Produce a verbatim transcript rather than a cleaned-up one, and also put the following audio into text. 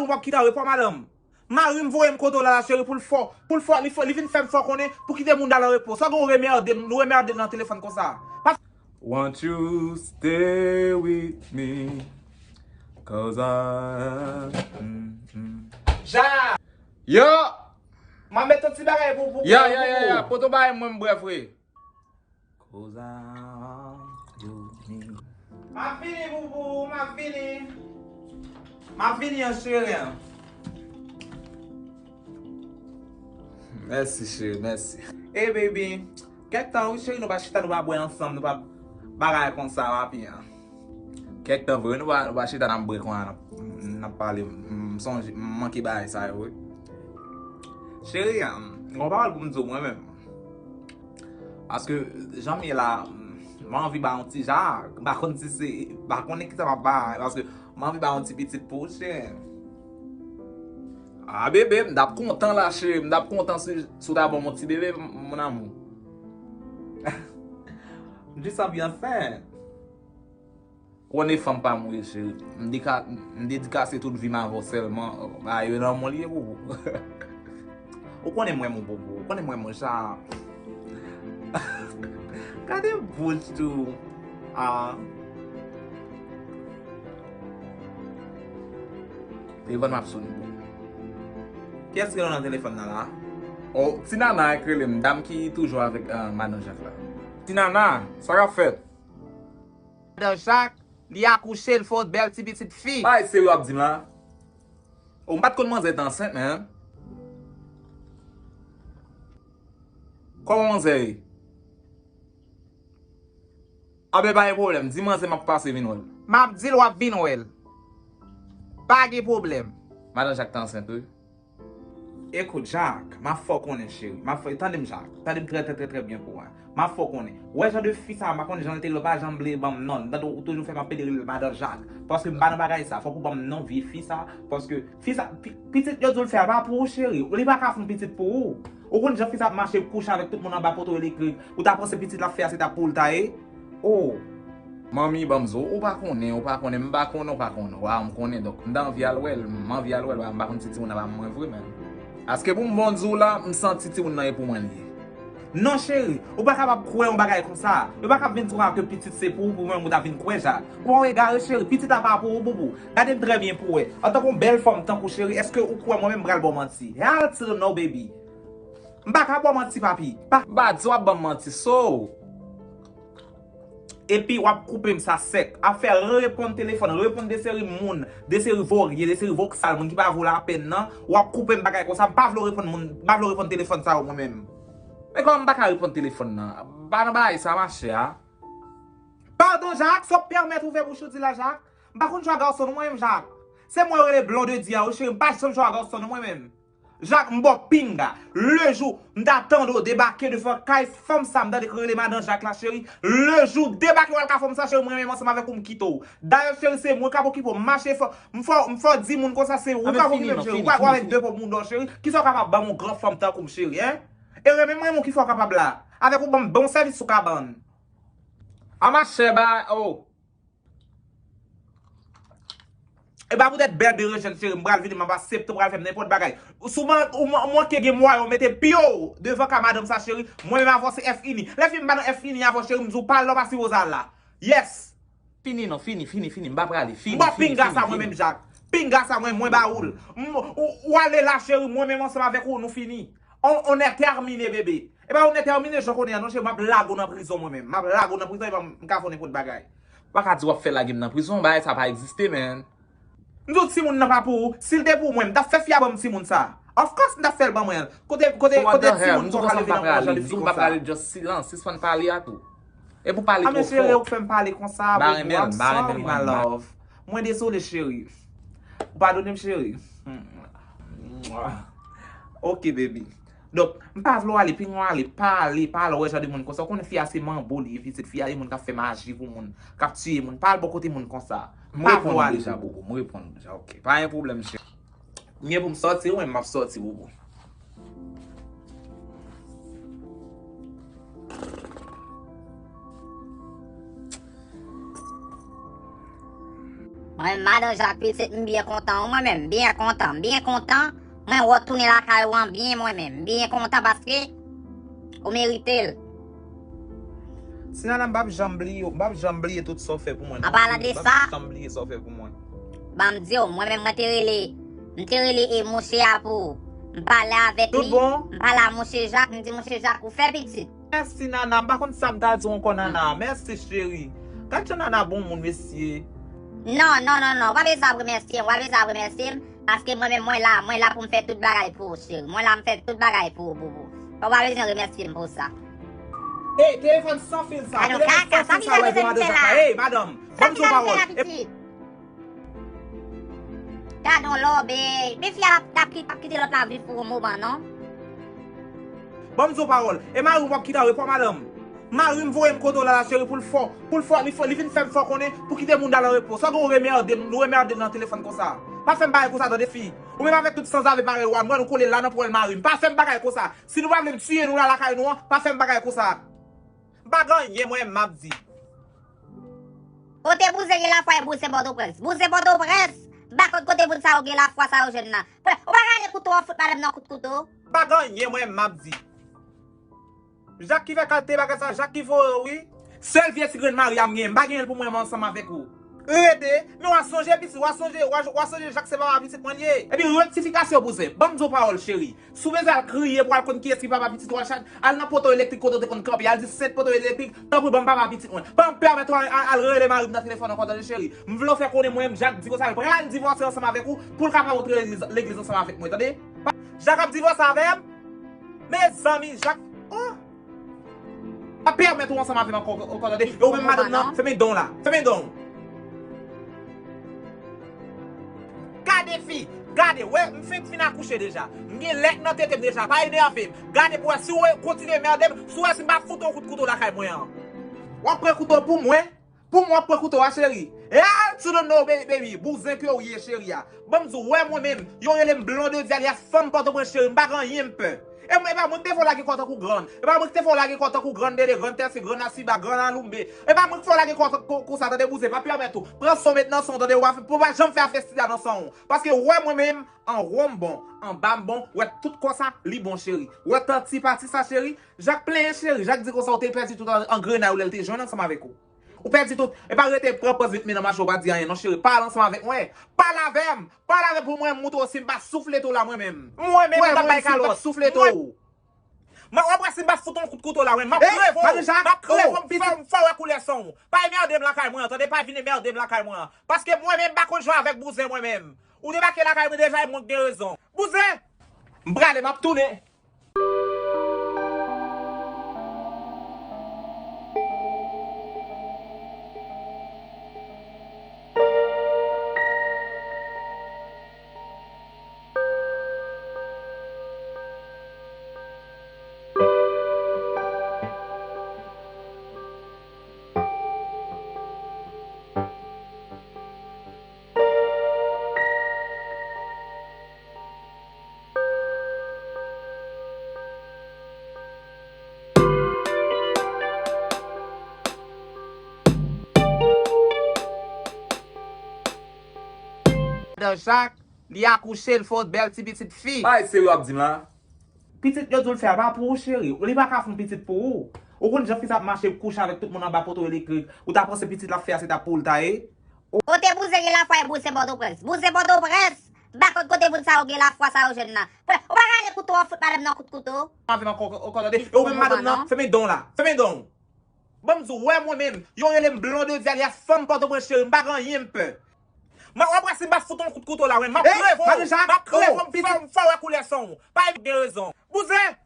w ap kite an repo, madanm. Mari m voye m kote w la, la, cheri, pou l fè, pou l fè, li fè, li vin fè m fè w konnen pou kite moun nan an repo. Sa gen w remède m, nou remède m nan telefòn konsa. Pa Won't you stay with me? Cause I. Mm, mm. Ja! Yo! M ap met yon ti bagay pou, pou, Ya, pou, ya, ya, pou ya. Poto bagay mwen m bwè vre. Cause I want you, me. M ap vini, boubou, m ap vini. M ap vini, an cheri an. Mèsi, cheri, mèsi. Hey, baby. Kèk tan, wi, cheri, nou pa chita, nou pa bwè ansanm, nou pa bagay konsa, papi an. Kèk tan vre, nou pa, nou pa chita, n ap bwè konsa, n ap, n ap pale. M sonje, m manke bagay sa yo, wi. Cheri an, gon pawòl pou m di w mwen menm. Paske, jan m ye la, m anvi ba yon ti Jak, m pa konn si se, m pa konnen kisa m ap ba, paske m anvi ba yon ti pitit pou ou, cheri. Ah, bebe, m t ap kontan la, cheri. M t ap kontan si, si w ta ban m yon ti bebe, m, mon amour. M jis anvi ansent. Konnen fanm pa m wi, cheri. M deka-, m dedikase tout vi m avè w sèlman. Ba, yo nan mwen li ye, bobo. Ou konnen m renmen w, bobo. Ou konnen m renmen w, Ja. Gade bouch tou. Ah. Telefòn m ap sonnen, bon. Kiyès ki rele nan telefòn nan la? Oh, Ti Nana k rele m, dam ki toujou avèk, ah, madan Jak la. Ti Nana, sa k ap fèt? Madan Jak, li akouche, l fè yon bèl ti pitit fi. Bagay serye w ap di m la? Oh, m pa t konn manzè t ansent, men. Kòman manzè ye? Anben, pa gen pwoblèm. Di manzè m ap pase vin wè l. M ap di l w ap vin wè l. Pa gen pwoblèm. Madan Jak t ansent, wi. Ekout, Jak, m ap fè w konnen, cheri. M ap fè, tande m, Jak. Tande m trè, trè, trè, trè byen pou wè. M ap fè w konnen. Ou wè jan de fi sa, m pa konn jan l te ye, l pa janm vle ban m non l. Tande w toujou fè m ap pede rele l madan Jak. Paske m pa nan bagay sa. Fòk ou ban m non vye fi sa. Paske fi sa, pi-, pitit yo di w l fè a pa pou ou, cheri. Li pa ka fè yon pitit pou ou. Ou konn jan fi sa ap mache, kouche avèk tout moun anba poto elektrik. Ou ta panse pitit l ap fè a se ta pou ou l ta ye? Oh. Manmi, ban m di w, ou pa konnen, ou pa konnen, m pa konnen, ou pa konnen. Wa, m konnen, donk, m ta anvi al wè l, m anvi al wè l, wa, m pa konn si timoun nan pa mwen vre, men. Aske pou m bon di w la, m santi timoun nan e pou mwen li ye. Non, cheri, ou pa kapab kwè yon bagay konsa. Yo pa kab vin di w ke pitit se pou ou, pou mwen, ou ta vin kwè, Jak. Ou egare, cheri, pitit la pa pou ou, boubou. Gade m trè byen pou wè. Antanke yon bèl fanm tankou w, cheri, èske ou kwè mwen menm m pral ba w manti? Hell to the no, baby. M pa ka ba w manti, papi. Pa... M pa di w ap ban m manti, so. Epi w ap koupe m sa sèk. Ap fè reponn telefòn, reponn de seri moun, de seri vorye, de seri voksal, moun ki pa vo lapenn nan. W ap koupe m bagay konsa. M pa vle w reponn moun, m pa vle w reponn telefòn sa yo mwen menm. Men kòman m pa ka reponn telefòn nan? M pa nan bagay sa, machè a. Padon, Jak, sa w pèmèt ouvè bouch ou di la, Jak? M pa konn jwe a gason non mwen menm, Jak. Se mwen yo rele Blondedy a, wi, cheri, m pa janm jwe a gason non mwen menm. Jak, m ba w pinga. Le jou m ta tande w debake devan kay fanm sa m tande k rele madan Jak la, cheri. Le jou w debake w al ka fanm sa, cheri, mwen menm ansanm avèk ou m kite w. Dayè, cheri, se mwen k ap okipe w, m mache fò, m fò, m fò di moun konsa se ou k ap okipe m, cheri. Ou pa wè avèk de po moun non, cheri. Kisa w kapab ban m yon gran fanm tankou m, cheri, en? E renmen m renmen w, kisa w kapab la? Avèk ou ban m bon sèvis sou kabann. A machè, ba, oh. E pa poutèt bèl de rejèn, cheri, m pral vini, m ap aksepte, w pral fè m nenpòt bagay. Souvan, ou man-, manke gen mwayen, w mete pye w devan ka madanm sa, cheri. Mwen menm avè w se F ini. Lè fini m pa nan F ini avè w, cheri, m di w pa la, w pa sipoze al la. Yes. Fini non, fini, fini, fini. M pa prale. Fini, fini, fini, fini. M ba w pinga sa mwen menm, Jak. Pinga sa mwen, mwen ba ou l. M, ou, ou ale la, cheri, mwen menm ansanm avèk ou, nou fini. On, on est terminé, bebe. E pa on est terminé, jan w konnen an non, cheri, m ap lage w nan prizon mwen menm. M ap lage w nan prizon, e pa m ka fè w nenpòt bagay. Ou pa ka di w ap fè lage m nan prizon, bagay sa pa egziste, man. M di w timoun nan pa pou ou. Si l te pou mwen, m t ap fè fi a ban m timoun sa. Of course, m t ap fè l ban mwen. Kote, kote, kote timoun sa w ka leve nan kò jan de fi konsa? Just silans, sispann pale a tou. Epi w pale twò fò. Ah, men cheri, ou fè m pale konsa, bobo. I'm sorry, my love. Mwen dezole, cheri. Ou padone m, cheri. Ok, baby. Donk, m pa vle w ale pi lwen, ale, pa ale, pa ale, w wè jan de moun konsa. Ou konnen fi a se manbo li ye, pitit fi a, e moun k ap fè maji pou moun, k ap tiye moun. Pa al bò kote moun konsa. Pa vle w ale. M reponn ou deja, bobo. M reponn ou deja, ok. Pa gen pwoblèm, cheri. M gen pou m sòti, wi, m ap sòti, bobo. Mwen, madan Jak pitit, m byen kontan, wi, mwen menm, m byen kontan, m byen kontan. Mwen wè w tounen lakay ou an byen, mwen menm, m byen kontan paske ou merite l. Ti Nana, m p ap janm bliye w, m p ap janm bliye tout sa w fè pou mwen, non. An palan de sa, m p ap janm bliye sa w fè pou mwen. Ban m di w, mwen menm, mwen te rele, m te rele e mouche a pou ou. M pale avèk li, m pale a mouche Jak, m di, mouche Jak, ou fè pitit. Mèsi, Nana. M pa konn sa m ta di w ankò, Nana. Mèsi, cheri. Gad jan Nana bon moun, mesye. Non, non, non, non. Ou pa bezwen ap remèsye m. Ou pa bezwen ap remèsye m. Paske mwen menm, mwen la. Mwen la pou m fè tout bagay pou ou, cheri. Mwen la, m fè tout bagay pou ou, boubou. Ou pa bezwen remèsye m pou sa. Ey, telefòn san fil sa. Telefòn san fil sa, w ap di madan sa. Ey, madanm. Ban m di w pawòl. Gad on lòbèy. Men fi a p ap, p ap kite lòt la viv pou yon moman, non. Ban m di w pawòl. E mari w p ap kite w repò, madanm. Mari m voye m kote w la, la, cheri, pou l fè w, pou l fè w, li fè, li vin fè m fè w konnen pou kite moun nan an repo. Sa w gen w remède m, nou remède m nan telefòn konsa. Pa fè m bagay konsa, tande fi. Ou menm avèk tout sanzave parèy ou a, mwen nou kole la nan pwèl mari m. Pa fè m bagay konsa. Si nou pa vle m tiye nou la lakay nou an, pa fè m bagay konsa. M pa gen anyen mwen m ap di. Kote bouzen gen lafwa e bouzen Pòtoprens. Bouzen Pòtoprens, m pa konn kote moun sa yo gen lafwa sa yo jwenn nan. Ou pa gade kouto an fout madanm nan kout kouto. M pa gen anyen mwen m ap di. Jak ki fè kalite bagay sa, Jak ki voye w, wi. Sèl vye ti grenn mari a m genyen, m pa genyen l pou mwen ansanm avèk ou. Rete, men w a sonje pitit, w a sonje, w a, w a sonje Jak se papa pitit mwen l ye. Epi rektifikasyon bouzen, ban m di w pawòl cheri. Si w bezwen al kriye pou al konn kiyès ki papa pitit ou, al chat, al nan poto elektrik kote w te konn kanpe, al di sèt poto elektrik, tanpri ban m papa pitit mwen. Pa pèmèt ou al, al, al rele mari m nan telefòn ankò, tande cheri. M vle w fè konnen mwen menm Jak di konsa l pral divòse ansanm avèk ou pou l ka pa antre legliz, legliz ansanm avèk mwen, tande. Pa, Jak ap divòse avè m? Mezanmi, Jak, oh! Pa pèmèt ou ansanm avè m ankò, ankò, tande. E ou menm madanm nan, fèmen dan w la. Fèmen dan w. Gade fi, gade, wè, m fenk fin akouche deja. M gen lèt nan tete m deja, pa enève m. Gade pou wè si w kontinye mède m, si w wè si m pa fout yon kout kouto lakay mwen an. W ap pran kouto pou mwen? Pou mwen w ap pran kouto a, cheri? Hell to the no, baby, baby. Bouzen ke w ye, cheri a. Ban m di w, wè mwen menm, yo rele m Blondedy alias Fanm Pòtoprens, cheri. M pa gen anyen m pè. E mwen, e pa mwen ki te fè w lage kò tankou grann. E pa mwen ki te fè w lage kò tankou grann Dede, grann Tèsi, grann Asiba, grann Aloumbe. E pa mwen ki fè w lage kò tankou, konsa, tande, bouzen. Pa pèmèt ou. Pran sa w met nan san w, tande, ou pa, ou pa janm fè afè sida nan san w. Paske wè mwen menm, anwo m bon, anba m bon, wè tout kò sa, li bon, cheri. Wè tanti pati sa, cheri. Jak plenyen, cheri. Jak di konsa, ou te pèdi tout an, an grenay ou lè l te jwenn ansanm avèk ou. Ou pèdi tout. E pa rete pran pòz met men nan mache, ou pa di anyen non, cheri. Pale ansanm avèk mwen. Pale avè m. Pale avè m pou mwen, m montre w si m pa souflete w la mwen menm. Mwen menm, m t ap bay kalòt. Souflete w. Mwen, w ap wè si m pa fout yon kout kouto la, mwen. M ap kreve w. M ap kreve w, m fè, m fè w wè koulè san w. Pa enmède m lakay mwen an, tande? Pa vin enmède m lakay mwen an. Paske mwen menm, m pa konn jwe avèk bouzen mwen menm. Ou debake lakay mwen deja, e mwen k gen rezon. Bouzen! M prale, m ap tounen. Madan Jak, li akouche, l fè yon bèl ti pitit fi. Bay serye w ap di m la. Pitit yo di w l fè a pa pou ou, cheri. Li pa ka fè yon pitit pou ou. Ou konn jan fi sa ap mache, kouche avèk tout moun anba poto elektrik. Ou ta panse pitit l ap fè a se ta pou ou l ta ye? Kote bouzen gen lafwa e bouzen Pòtoprens. Bouzen Pòtoprens! M pa konn kote moun sa yo gen lafwa sa yo jwenn nan. Ou pa gade kouto an fout madanm nan kout kouto. Avè m ankò, ankò, tande. E ou menm madanm nan, fèmen dan w la. Fèmen dan w. Ban m di w, wè mwen menm, yo rele m Blondedy alias Fanm Pòtoprens, cheri, m pa gen anyen m pè. Mwen, w ap wè si m pa fout yon kout kouto la, mwen. M ap kreve w. M ap kreve w, m fè, m fè w wè koulè san w. Pa gen rezon. Bouzen!